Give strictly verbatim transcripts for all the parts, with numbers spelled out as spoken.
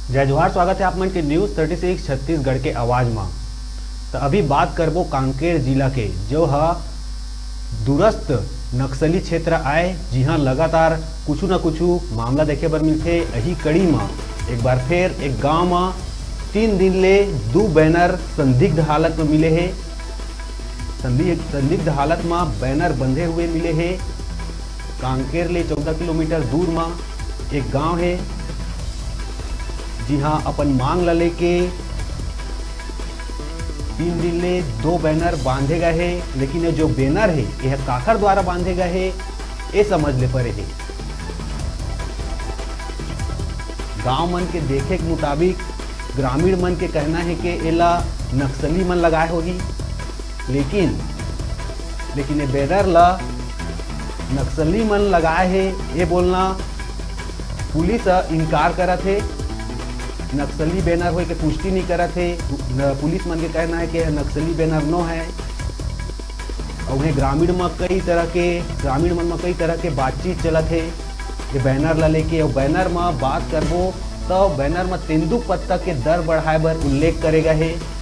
जय जोहार, स्वागत है आप मन के न्यूज़ थर्टी सिक्स छत्तीसगढ़ के आवाज मा। त अभी बात करबो कांकेर जिला के, जो ह दूरस्थ नक्सली क्षेत्र आय, जिहां लगातार कुछु न कुछु मामला देखे बर मिलथे। यही कड़ी मा एक बार फिर एक गांव मा तीन दिन ले दू बैनर संदिग्ध हालत में मिले हे। संदिग्ध, संदिग्ध हालत मा बैनर बंधे हुए मिले हे। कांकेर ले चौदह किलोमीटर दूर मा एक गांव हे, जिहां अपन मांग ला लेके तीन दिन ले दो बैनर बांधे गए हे, लेकिन ये जो बैनर हे, यह काखर द्वारा बांधे गए हे, ये समझ ले परे हे। गांव मन के देखे के मुताबिक ग्रामीण मन के कहना हे कि एला नक्सली मन लगाए होही, लेकिन, लेकिन ये बैनर ला नक्सली मन लगाए हे, ये बोलना पुलिस ह इनकार करत हे। नक्सली बैनर होए के पुष्टि नहीं करत हे। न-, पुलिस मन के कहना हे कि नक्सली बैनर नो है। और उहें ग्रामीण म कई तरह के, ग्रामीण मन म कई तरह के बातचीत चलत हे ये बैनर ला लेके। और बैनर म बात करबो, तो बैनर म तेंदू पत्ता के दर बढ़ाए बर उल्लेख करे गए हे।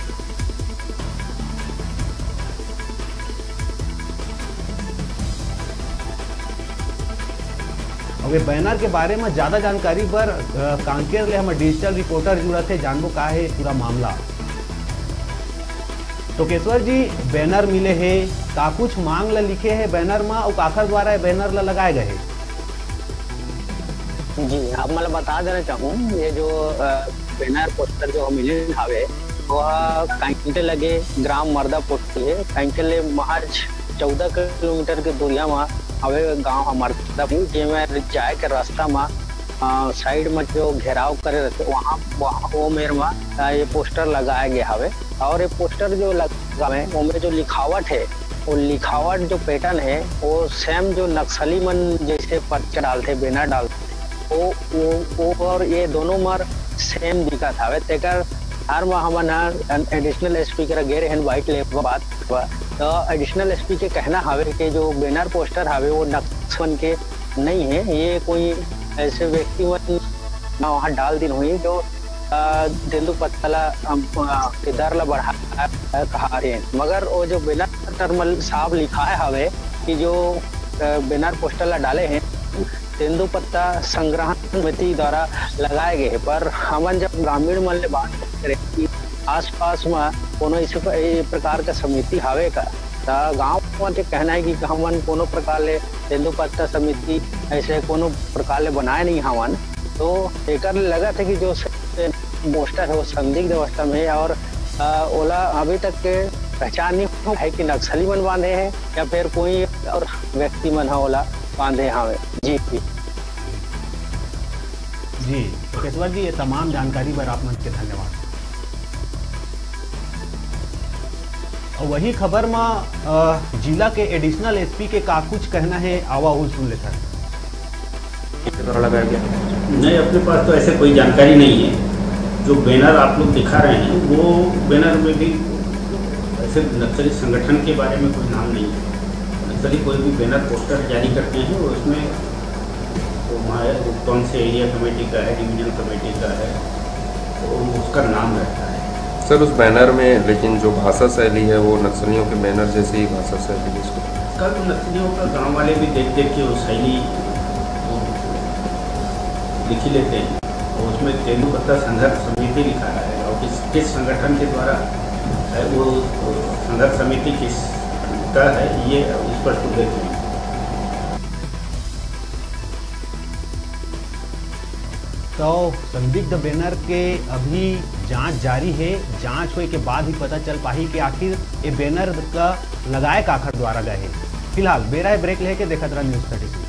अब ये बैनर के बारे में ज्यादा जानकारी बर, अ, कांकेर ले हमर डिजिटल रिपोर्टर जुड़त हे, जानबो का हे पूरा मामला। टोकेश्वर जी, बैनर मिले हे, का कुछ मांग ला लिखे हे बैनर मा, अउ काखर द्वारा ये बैनर ला लगाए गए हे? जी, आप मन ला बता देना चाहूँ, ये जो, अ, बैनर पोस्टर जो मिले हावे, वह कांकेर लगे ग्राम मर्दापुर के हे। कांकेर ले महज चौदह किलोमीटर के दूरिया मा हवे गांव ह मर्दापुर, जेमे जाए के रास्ता मा, अ, साइड मा जो घेराव करे रहथे, वहाँ, वहाँ, वो मेर मा, अ, ये पोस्टर लगाए गए हवे। और ये पोस्टर जो लगावे, ओमे जो लिखावट है, वो लिखावट जो पैटर्न है, वो सेम जो नक्सली मन जैसे पर्चा डालथे, बैनर डालथे, वो, वो, वो और ये दोनों मर सेम दिखत हवे। तेकर हर मा हमन ह एडिशनल एसपी करा गे रहेन, वाइट लेप बात बा। तो एडिशनल एसपी के कहना हवे कि जो बैनर पोस्टर हवे, वो नक्सली मन के नहीं है, ये कोई ऐसे व्यक्ति मन ना वहाँ डाल दिन हुई जो, अ, तेंदू पत्ता ला, अ, अ, के दर ला बढ़ा, अ, कहा रहे। मगर वो जो बैनर पोस्टर म साफ लिखाए हवे कि जो, अ, बैनर पोस्टर ला डाले हैं, तेंदू पत्ता संग्रहण समिति द्वारा लगाए गए हैं। पर हमन जब ग्रामीण मन ले बात करे कि आसपास म कोनो इस प-, ए प्रकार का समिति हावे का, त गांव मन के कहना है कि हमन कोनो प्रकार ले तेंदू पत्ता समिति ऐसे कोनो प्रकार ले बनाए नहीं हावन। तो एकर ले लगत है कि जो से-, पोस्टर है वो संदिग्ध अवस्था में है और, अ, ओला अभी तक के पहचान नहीं हो है कि नक्सली मन बांधे हैं या फिर कोई और व्यक्ति मन ह ओला बांधे हावे। जी, जी। जी, टोकेश्वर जी, ये तमाम जानकारी बर आप मन के धन्यवाद। और वही खबर मा, अ, जिला के एडिशनल एसपी के का कुछ कहना है, आवा वो सुन लेथन। के द्वारा लगाया गया? नहीं, अपने पास तो ऐसे कोई जानकारी नहीं है। जो बैनर आप लोग दिखा रहे हैं, वो बैनर में भी ऐसे नक्सली संगठन के बारे में कोई नाम नहीं है। नक्सली कोई भी बैनर पोस्टर जारी करते हैं, वो उसमें वो हमारे, वो कौन से एरिया कमेटी का है, डिवीजन कमेटी का है, तो उसका नाम रहता है। सर, उस बैनर में लेकिन जो भाषा शैली है, वो नक्सलियों के बैनर जैसे ही भाषा शैली है, उसको कल नक्सलियों का गांव वाले भी देख देख के वो शैली, वो लिख ही लेते हैं। और उसमें तेंदू पत्ता संघर्ष समिति लिखा है और किस, किस संगठन के द्वारा है वो, संघर्ष समिति किस का है, ये स्पष्ट उल्लेख नहीं। तो संदिग्ध बैनर के अभी जांच जारी है। जांच होए के बाद ही पता चल पाही कि आखिर ये बैनर का लगाए काखर द्वारा गए है। फिलहाल बेरा है ब्रेक लेके, देखत रहा न्यूज़ थर्टी सिक्स।